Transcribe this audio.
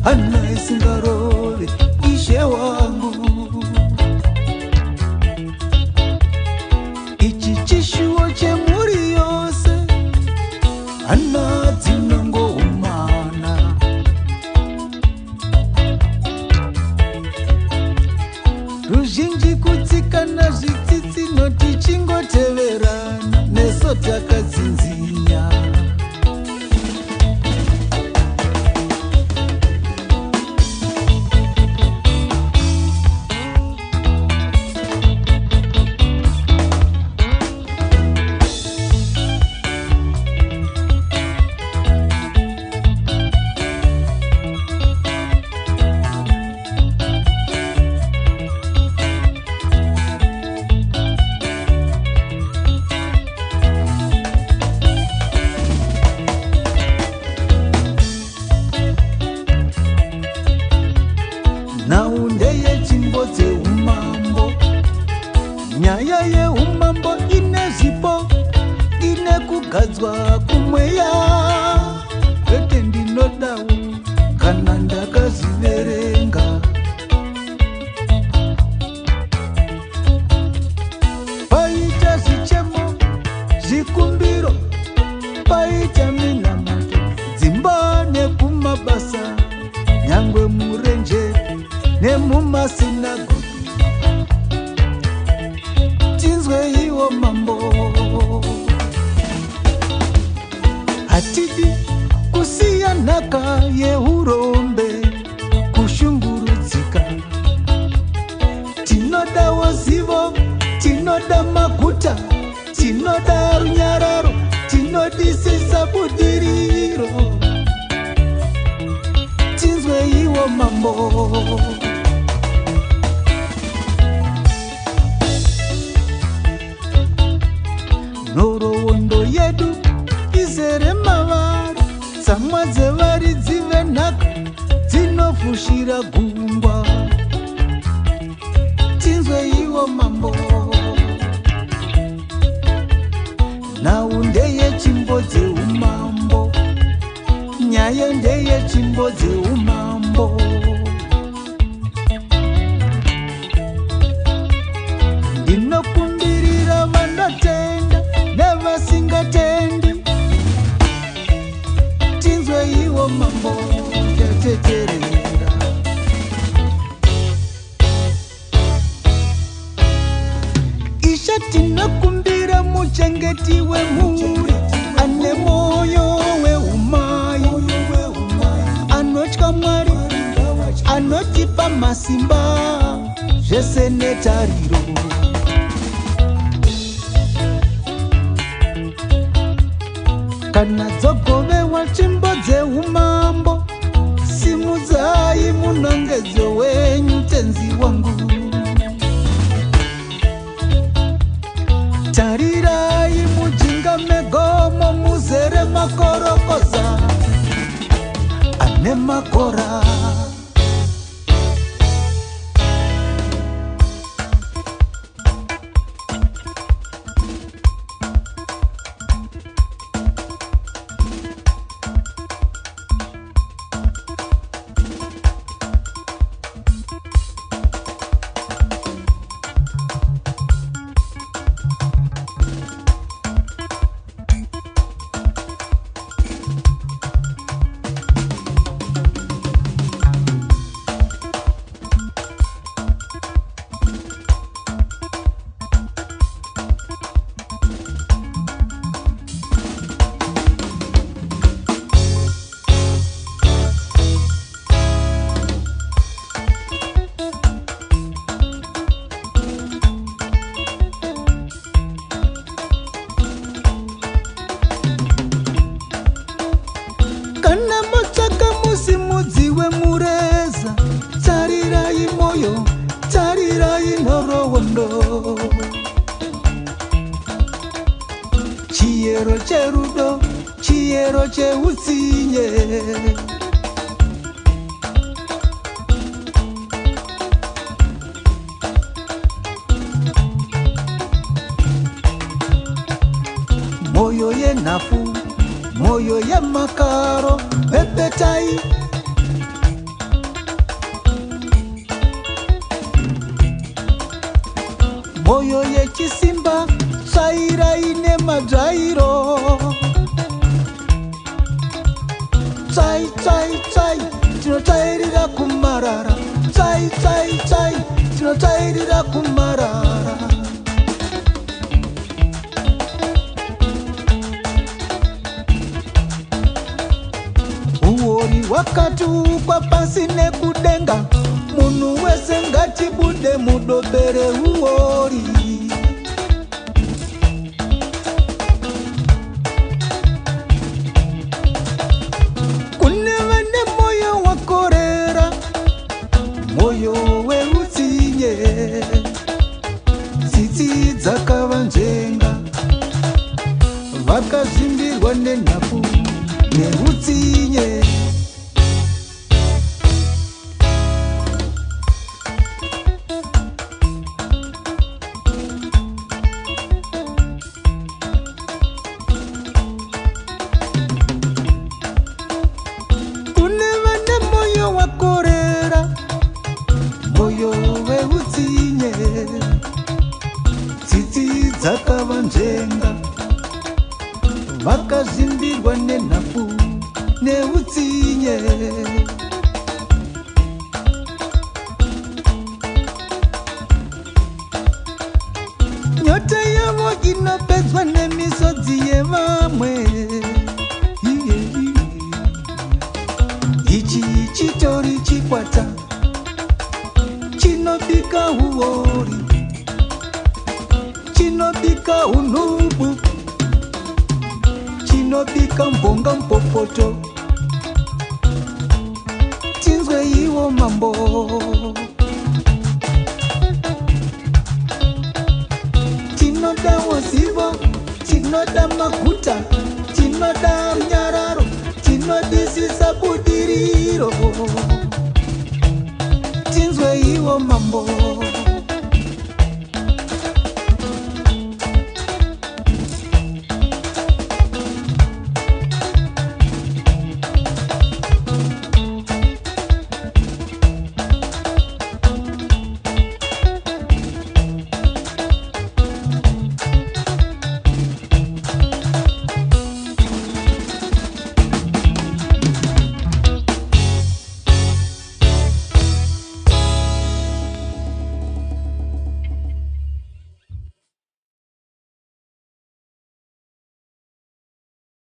Hana isingarove, ishe wangu. Ichi chishuwo chemhuri yose, hana dzinongoumana. Ruzhinji kutsikana zvitsitsino, tichingoteverana neso takatsinzinya. Nhau ndeyetsvimbo dzeumambo. Nyaya yeumambo ine zvipo, ine kugadzwa kumweya. Kwete, ndinodawo kana ndakazviverenga. Paita zvichemo, zvikumbiro, paita minamato, dzimba nekumabasa, nyangwe murenje nemumasinagogi. Tinzweiwo mambo. Hatidi kusiya nhaka yeurombe, kushungurudzika. Tinodawo zivo, tinoda maguta, tinoda runyararo, tinodisisa budiriro. Tinzweiwo mambo. Nhoroondo yedu izere mavara, tsamwa dzevaridzi venhaka dzinofushira gungwa. Tinzweiwo mambo. Nhau ndeyetsvimbo dzeumambo. Nyaya ndeyetsvimbo dzeumambo. Ndinokumbirira vanotenda nevasingatendi. Tinzweiwo mambo, tateterera. Ishe, tinokumbira muchengeti wemhuri ane mwoyo weumai, anotya Mwari, anotipa masimba zvese netariro. Kana dzogovewa tsvimbo dzeumambo, simudzai munongedzo wenyu, tenzi wangu. Tarirai mujinga megomo muzere makorokoza ane makora. Kana motsvaka musimudzi wemureza, tarirai moyo, tarirai nhoroondo. Chiyero cherudo, chiyero cheutsinye. Moyo yenhafu, moyo yemakaro, pepetai. Mwoyo yechisimba tsvairai nemadzvairo. Tsvai tsvai tsvai tinotsvairira kumarara. Tsvai tsvai tsvai tinotsvairira kumarara. Huori hwakatukwa pasi nekudenga, munhu wese ngatibude mudobe rehuori. Kune vane moyo wakorera, moyo weutsinye, tsitsi dzakavanzvenga, vakazvimbirwa nenhafu neutsinye. Kune vane moyo wakorera, moyo weutsinye, tsitsi dzakavanzvenga, vakazvimbirwa nenhafu neutsinye. Nyota yavo inopedzwa nemisodzi yevamwe. Iye, iye. Ichi chitori chikwata chinobika huori, chinobika unhubu, chinobika mbonga mpopoto. Tinzwe iwo mambo. Tinodawo zivo, tinoda maguta, tinoda runyararo, tinodisisa budiriro. Tinzwe iwo mambo.